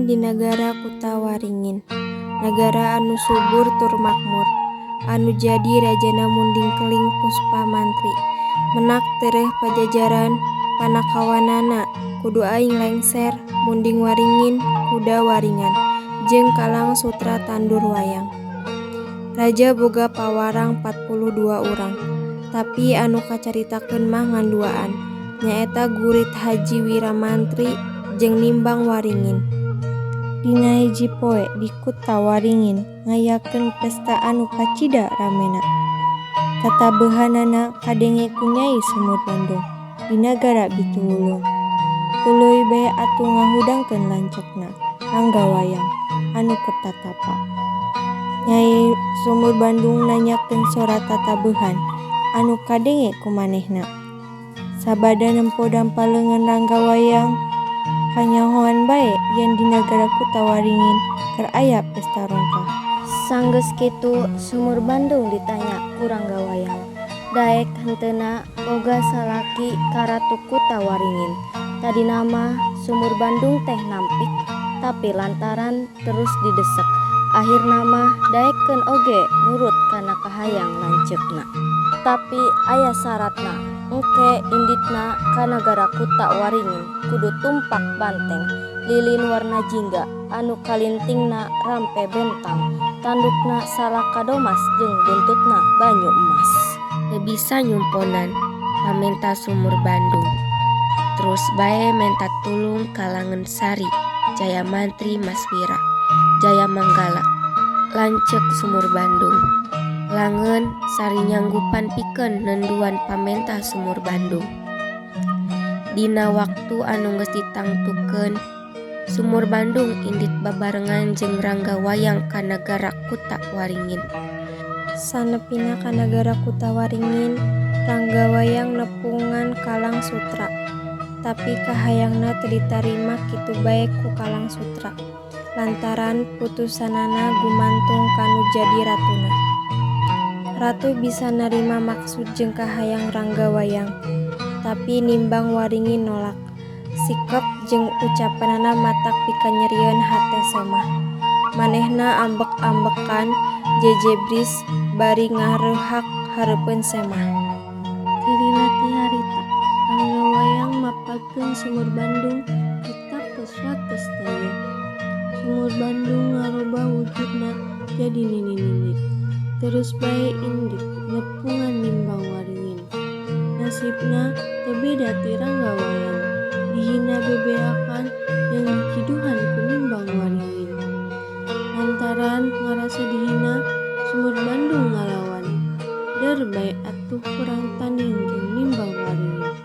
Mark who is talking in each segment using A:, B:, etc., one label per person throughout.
A: Waringin di nagara Kuta Waringin. Nagara anu subur tur makmur. Anu jadi rajana Munding Keling Puspa Mantri. Menak tereh Pajajaran panakawanana Kudu Aing Lengser, Munding Waringin, Kuda Waringan, jeung Kalang Sutra Tandur Wayang. Raja boga pawarang 42 urang. Tapi anu kacaritakeun mah ngan duaan, nyaeta Gurit Haji Wiramantri jeung Nimbang Waringin.
B: Dina hiji poe di Kuta Waringin ngayakeun pesta anu kacida ramena. Tatabehanana kadenge ku Nyai Sumur Bandung di nagara Bituwulung. Tuluy bae atuh ngahudangkeun lanceukna, Rangga Wayang, anu keur tatapa. Nyai Sumur Bandung nanyakeun sora tatabehan anu kadenge ku manehna. Sabada nempo dampa leungeun Rangga Wayang, kanyahoan bae yen di nagara Kuta Waringin keur aya pesta rongkah.
C: Sanggeus kitu Sumur Bandung ditanya ku Rangga Wayang, daek henteuna boga salaki ka Ratu Kuta Waringin. Tadina mah Sumur Bandung teh nampik, tapi lantaran terus didesek, akhirna mah daekeun oge nurut kana kahayang lanceukna. Tapi aya saratna, engke inditna ka nagara Kuta Waringin kudu tumpak banteng, lilin warna jingga, anu kalintingna rampe bentang, tandukna salaka domas jeung buntutna banyu emas.
D: Teu bisa nyumponan pamenta Sumur Bandung. Terus bae menta tulung ka Langen Sari, Jayamantri Mas Wira, Jayamanggala, lanceuk Sumur Bandung. Langen Sari nyanggupan pikeun nenduan pamenta Sumur Bandung. Dina waktu anu geus ditangtukeun, Sumur Bandung indit babarengan jeung Rangga Wayang ka nagara Kuta Waringin.
A: Sanepina ka nagara Kuta Waringin, Rangga Wayang nepungan Kalang Sutra. Tapi kahayangna teu ditarima kitu bae ku Kalang Sutra, lantaran putusanana gumantung ka nu jadi ratuna. Ratu bisa narima maksud jeung kahayang Rangga Wayang, tapi Nimbang Waringin nolak. Sikep jeung ucapanana matak pikanyerieun hate Semah. Manehna ambek-ambekan jejebris bari ngareuhak hareupeun Semah.
B: Ti lila ti harita, Rangga Wayang mapagkeun Sumur Bandung ditapes wates daya. Sumur Bandung ngarobah wujudna jadi nini-nini. Terus bae indit nepungan Nimbang Waringin. Nasibna teu beda ti Rangga Wayang, dihina bebeakan jeung dikiduhan ku Nimbang Waringin. Lantaran ngarasa dihina, Sumur Bandung ngalawan. Der bae atuh perang tanding jeung Nimbang Waringin.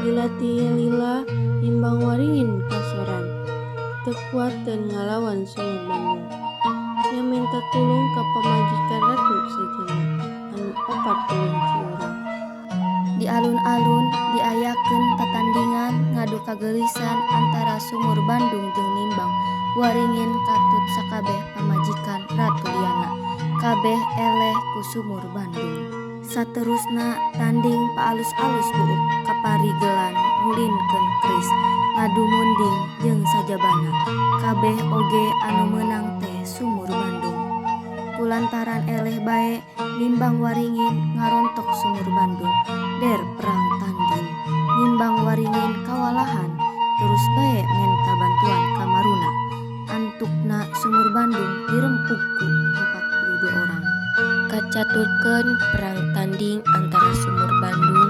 B: Lila ti lila Nimbang Waringin kasoran, teu kuateun ngalawan Sumur Bandung. Nya menta tulung ka pamajikan ratu sejenna anu 41 urang.
C: Di alun-alun diayakeun tatandingan ngadu kageulisan antara Sumur Bandung jeung Nimbang Waringin katut sakabeh pamajikan ratu liana. Kabeh eleh ku Sumur Bandung. Saterusna tanding paalus-alus buuk kaparigelan ngulinkeun keris, ngadu munding jeung sajabana. Kabeh oge anu meunang teh Sumur Bandung. Kulantaran eleh bae Nimbang Waringin ngarontok Sumur Bandung. Der perang tanding. Nimbang Waringin kawalahan terus bae menta bantuan ka Maruna. Antukna Sumur Bandung dirempug ku 42 orang.
D: Kacaturkeun perang tanding antara Sumur Bandung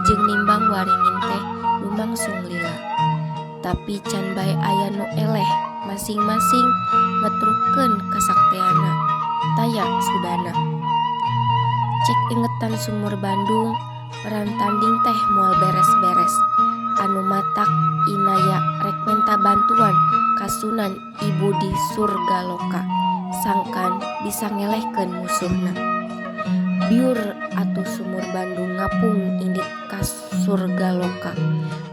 D: jeung Nimbang Waringin teh lumangsung lila. Tapi can bae aya nu eleh, masing-masing ngetrukeun kasakteanna, taya sudana. Cek ingetan Sumur Bandung, perang tanding teh moal beres-beres. Anu matak inaya rek menta bantuan ka Sunan Ibu di Surgaloka, sangkan bisa ngelehkeun musuhna. Biur atuh Sumur Bandung ngapung indit ka Surgaloka,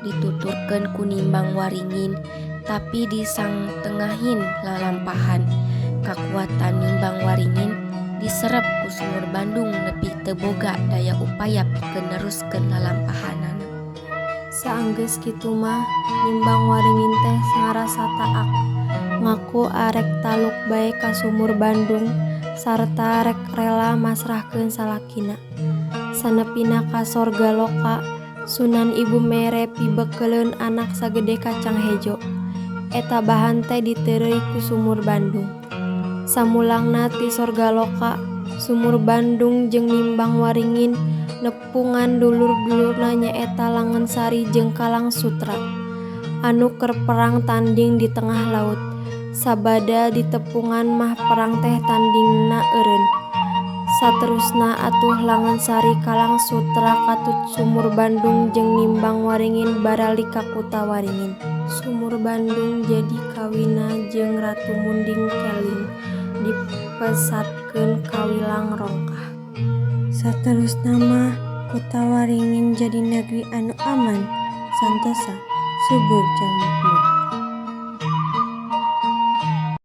D: dituturkeun ku Nimbang Waringin, tapi disangtengahin lalampahan. Kakuatan Nimbang Waringin diserep ku Sumur Bandung nepi teu boga daya upaya pikeun neruskeun lalampahanana.
A: Saenggeus kitu mah Nimbang Waringin teh ngarasa taak. Ngaku arek taluk bae ka Sumur Bandung sarta rek rela masrahkeun salakina. Sanepina ka sorgaloka, Sunan Ibu mere pibeukeun anak sagede kacang hejo. Eta bahan teh diteureuy ku Sumur Bandung. Samulangna ti sorgaloka, Sumur Bandung jeung Nimbang Waringin nepungan dulur-dulurna nyaeta Langensari jeung Kalang Sutra anu keur perang tanding di tengah laut. Sabada ditepungan mah perang teh tandingna eureun. Saterusna atuh Langensari Kalang Sutra katut Sumur Bandung jeung Nimbang Waringin baralik ka Kuta Waringin. Sumur Bandung jadi kawinna jeung Ratu Munding Keling dipesatkeun ka Wilang Rongkah.
B: Saterusna mah Kutawaringin jadi negeri anu aman, santosa, subur jeung makmur.